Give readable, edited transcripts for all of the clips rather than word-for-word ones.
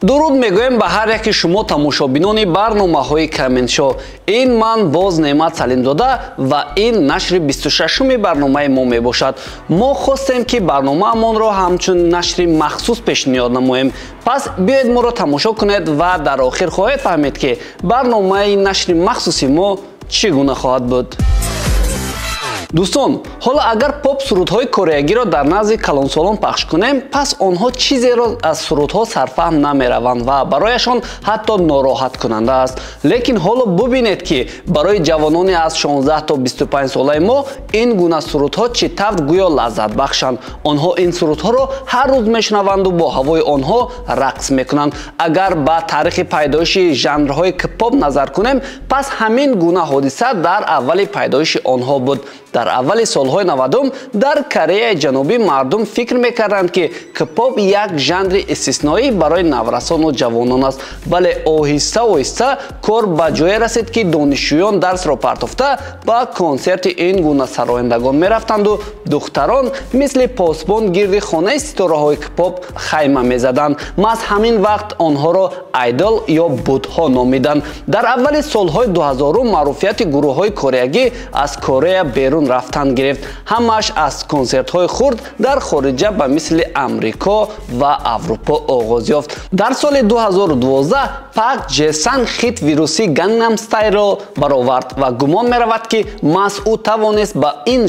Дуруд мегӯем ба ҳар яки шумо тамошобинони барномаҳои Каменшоу. Ин ман боз Неъмат Салимзода ва ин нашри 26-уми барномаи мо мебошад. Мо хостем, ки барномаамонро ҳамчун нашри махсус пешниҳод намоем. Пас биёед моро тамошо кунед ва дар охир хоҳед фаҳмед, ки барномаи нашри махсуси мо чӣ гуна хоҳад буд. Дӯстон, ҳоло агар поп сурудҳои кореягиро дар назди калонсолон пахш кунем, пас онҳо чизеро аз сурудҳо сарфаҳм намераванд ва барояшон ҳатто нороҳаткунанда аст. Лекин ҳоло бубинед, ки барои ҷавонони аз 16 то 25 солаи мо ин гуна сурудҳо чӣ тавр гӯё лаззатбахшанд. Онҳо ин сурудҳоро ҳар рӯз мешунаванду бо ҳавои онҳо рақс мекунанд. Агар ба таърихи пайдоиши жанрҳои кпоп назар кунем, пас ҳамин гуна ҳодиса дар аввали пайдоиши онҳо буд. Дар аввали солҳои 90 дар Кореяи Ҷанубӣ мардум фикр мекарданд, ки кпоп як жанри истисноӣ барои наврасону ҷавонон аст. Вале оҳиста оҳиста кор ба ҷое расид, ки донишҷӯён дарсро партофта ба консерти ин гуна сарояндагон мерафтанду духтарон мисли посбон гирди хонаи ситораҳои кпоп хайма мезаданд. Маҳз ҳамин вақт онҳоро айдол ё будҳо номиданд. Дар аввали солҳои 2000 маъруфияти гурӯҳҳои кореягӣ аз Корея берун рафтан гирифт. Ҳамааш аз консертҳои хурд дар хориҷа ба мисли Амрико ва Аврупо оғоз ёфт. Дар соли 2012 Пак Ҷесан хит вируси Gangnam Style-ро баровард ва гумон меравад, ки маҳз ӯ тавонист ба ин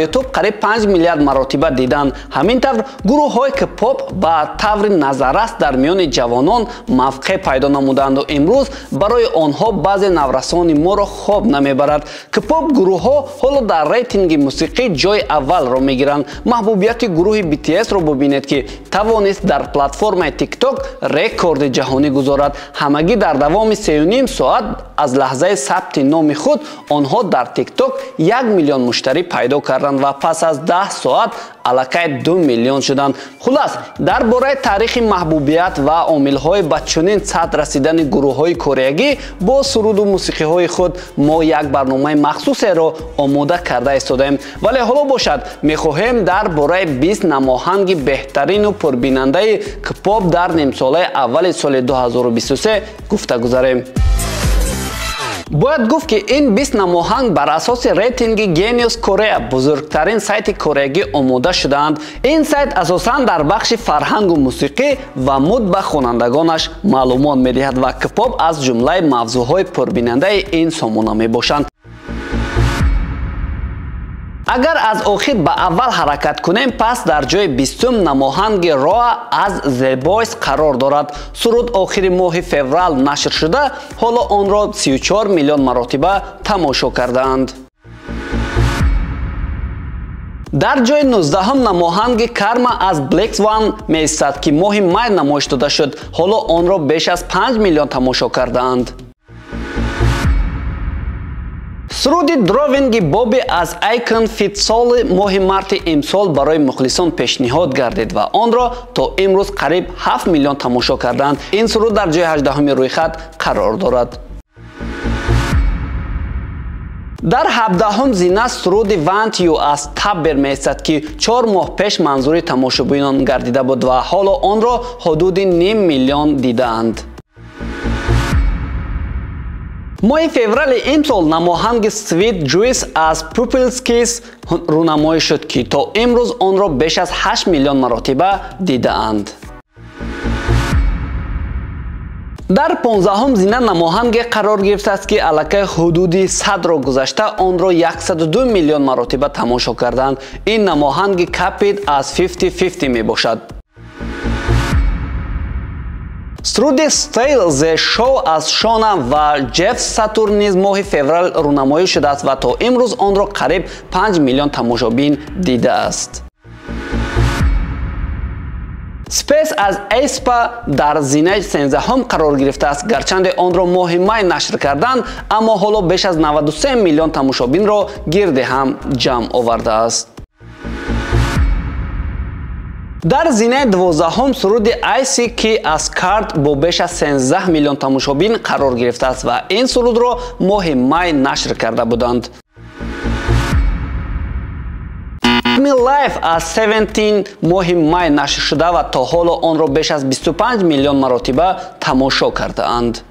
ютуб қариб 5 миллиард маротиба диданд. Ҳамин тавр гурӯҳҳои кпоп ба таври назаррас дар миёни ҷавонон мавқеъ пайдо намуданду имрӯз барои онҳо баъзе наврасони моро хоб намебарад. Кпоп гурӯҳҳо ҳоло дар рейтинги мусиқӣ ҷои аввалро мегиранд. Маҳбубияти гурӯҳи BTS-ро бубинед, ки тавонист дар платформаи TikTok рекорди ҷаҳонӣ гузорад. Ҳамагӣ дар давоми 3,5 соат аз лаҳзаи сабти номи худ онҳо дар TikTok 1 миллион муштарӣ пайдо карданд ва пас аз 10 соат аллакай 2 миллион шуданд. Хулас, дар бораи таърихи маҳбубият ва омилҳои ба чунин сатҳ расидани гурӯҳҳои кореягӣ бо суруду мусиқиҳои худ мо як барномаи махсусеро омода карда истодаем. Вале ҳоло бошад, мехоҳем дар бораи 20 намоҳанги беҳтарину пурбинандаи кпоп дар нимсолаи аввали соли 2023 гуфта гузарем. Бояд гуфт, ки ин 20 намоҳанг бар асоси рейтинги Genius Korea, бузургтарин сайти кореягӣ, омода шудаанд. Ин сайт асосан дар бахши фарҳангу мусиқӣ ва муд ба хонандагонаш маълумот медиҳад ва кпоп аз ҷумлаи мавзӯъҳои пурбинандаи ин сомона мебошанд. Агар аз охир ба аввал ҳаракат кунем, пас дар ҷои 20 намоҳанги Роа аз The Boys қарор дорад. Суруд охири моҳи феврал нашр шуда, ҳоло онро 34 миллион маротиба тамошо кардаанд. Дар ҷои 19 намоҳанги Карма аз Black Swan меистад, ки моҳи май намоиш дода шуд. Ҳоло онро беш аз 5 миллион тамошо кардаанд. Суруди Дровинги Боби аз Icon Фитсоли моҳи марти имсол барои мухлисон пешниҳод гардид ва онро то имрӯз қариб 7 миллион тамошо карданд. Ин суруд дар ҷои 18-уми рӯйхат қарор дорад. Дар 17-ум зина суруди Want You аз Таббер меистад, ки 4 моҳ пеш манзури тамошобинон гардида буд ва ҳоло онро ҳудуди ним миллион дидаанд. Моҳи феврали имсол намоҳанги Sweet Juice аз Purple Kiss рӯнамоӣ шуд, ки то имрӯз онро беш аз 8 миллион маротиба дидаанд. Дар 15-ум зина намоҳанге қарор гирифтааст, ки аллакай ҳудуди 100-ро гузашта онро 102 миллион маротиба тамошо карданд. Ин намоҳанги Capit аз 50-50 мебошад. Суруди Steal the Show аз Шона ва Ҷеф Сатур низ моҳи феврал рӯнамоӣ шудааст ва то имрӯз онро қариб 5 миллион тамошобин дидааст. Space аз Aespa дар зинаи 13-ҳум қарор гирифтааст. Гарчанде онро моҳи май нашр карданд, аммо ҳоло беш аз 93 миллион тамошобинро гирди ҳам ҷамъ овардааст. Дар зинаи 12-ҳум суруди IC ки аз Карт бо беш аз 13 миллион тамошобин қарор гирифтааст ва ин сурудро моҳи май нашр карда буданд. Me Life аз 17 моҳи май нашр шуда ва то ҳоло онро беш аз 25 миллион маротиба тамошо кардаанд.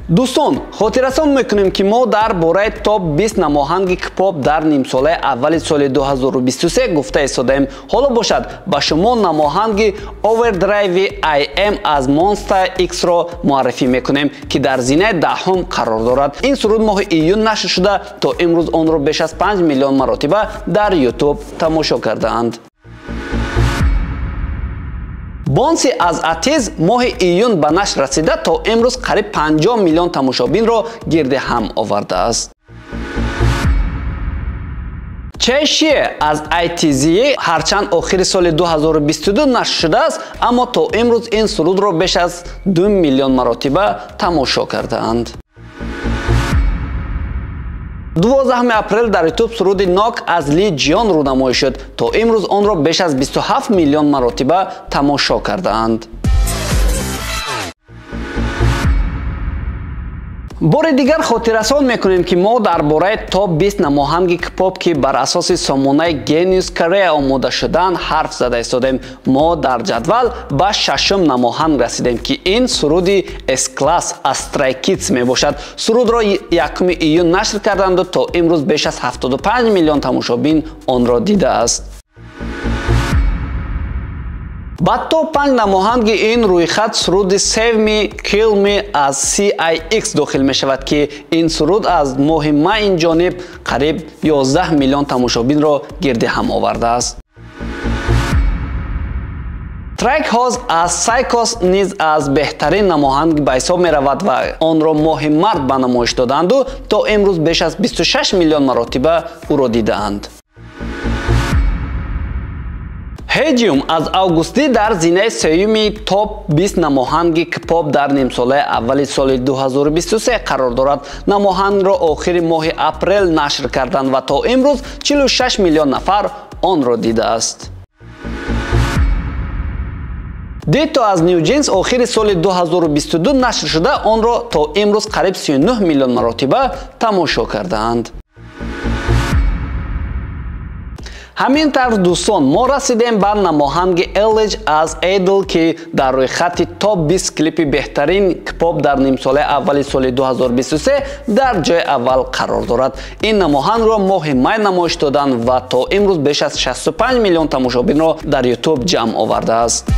Дӯстон, хотиррасон мекунем, ки мо дар бораи топ 20 намоҳанги кпоп дар нимсолаи аввали соли 2023 гуфта истодаем. Ҳоло бошад, ба шумо намоҳанги Overdrive IM аз Monsta X-ро муаррифӣ мекунем, ки дар зинаи 10-ум қарор дорад. Ин суруд моҳи июн нашр шуда, то имрӯз онро беш аз 5 миллион маротиба дар YouTube тамошо кардаанд. Бонси аз Атиз моҳи июн ба нашр расида, то имрӯз қариб 50 миллион тамошобинро гирди ҳам овардааст. Чешие аз ITZ ҳарчанд охири соли 2022 нашр шудааст, аммо то имрӯз ин сурудро беш аз 2 миллион маротиба тамошо кардаанд. 12 апрел дар YouTube суруди Нок аз Ли Ҷион рӯнамоӣ шуд. То имрӯз онро беш аз 27 миллион маротиба тамошо кардаанд. Бори дигар хотиррасон мекунем, ки мо дар бораи топ 20 намоҳанги кпоп, ки бар асоси сомонаи Genius Korea омода шудаанд, ҳарф зада истодем. Мо дар ҷадвал ба 6-ум намоҳанг расидем, ки ин суруди S-Class аз Stray Kids мебошад. Сурудро 1 июн нашр карданду то имрӯз беш аз 75 миллион тамошобин онро дидааст. Ба топ 5 намоҳанги ин рӯйхат суруди Save Me, Kill Me аз CIX дохил мешавад, ки ин суруд аз моҳи май ин ҷониб қариб 11 миллион тамошобинро гирди ҳам овардааст. Трек House аз Psychos низ аз беҳтарин намоҳанг ба ҳисоб меравад ва онро моҳи март ба намоиш доданду то имрӯз беш аз 26 миллион маротиба ӯро дидаанд. Ҳеҷиум аз августӣ дар зинаи сеюми топ 20 намоҳанги кпоп дар нимсолаи аввали соли 2023 қарор дорад. Намоҳангро охири моҳи апрел нашр карданд ва то имрӯз 46 миллион нафар онро дидааст. Дито аз New Jeans охири соли 2022 нашр шуда, онро то имрӯз қариб 39 миллион маротиба тамошо кардаанд. Ҳамин тавр, дӯстон, мо расидем ба намоҳанги Elage аз Idol, ки дар рӯйхати топ 20 клипи беҳтарин кпоп дар нимсолаи аввали соли 2023 дар ҷои аввал қарор дорад. Ин намоҳангро моҳи май намоиш доданд ва то имрӯз беш аз 65 миллион тамошобинро дар YouTube ҷамъ овардааст.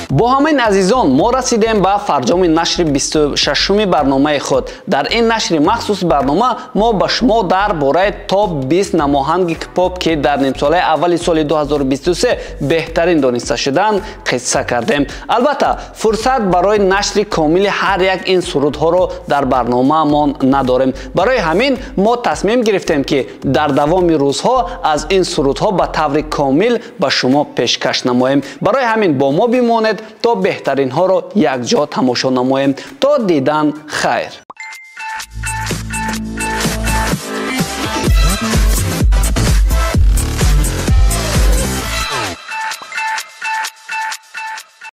Бо ҳамин, азизон, мо расидем ба фарҷоми нашри 26-уми барномаи худ. Дар ин нашри махсуси барнома мо ба шумо дар бораи топ 20 намоҳанги кпоп, ки дар нимсолаи аввали соли 2023 беҳтарин дониста шуданд, қисса кардем. Албатта, фурсат барои нашри комили ҳар як ин сурудҳоро дар барномаамон надорем. Барои ҳамин мо тасмим гирифтем, ки дар давоми рӯзҳо аз ин сурудҳо ба таври комил ба шумо пешкаш намоем. Барои ҳамин бо мо бимонед, то беҳтаринҳоро якҷо тамошо намоем. То дидан хайр.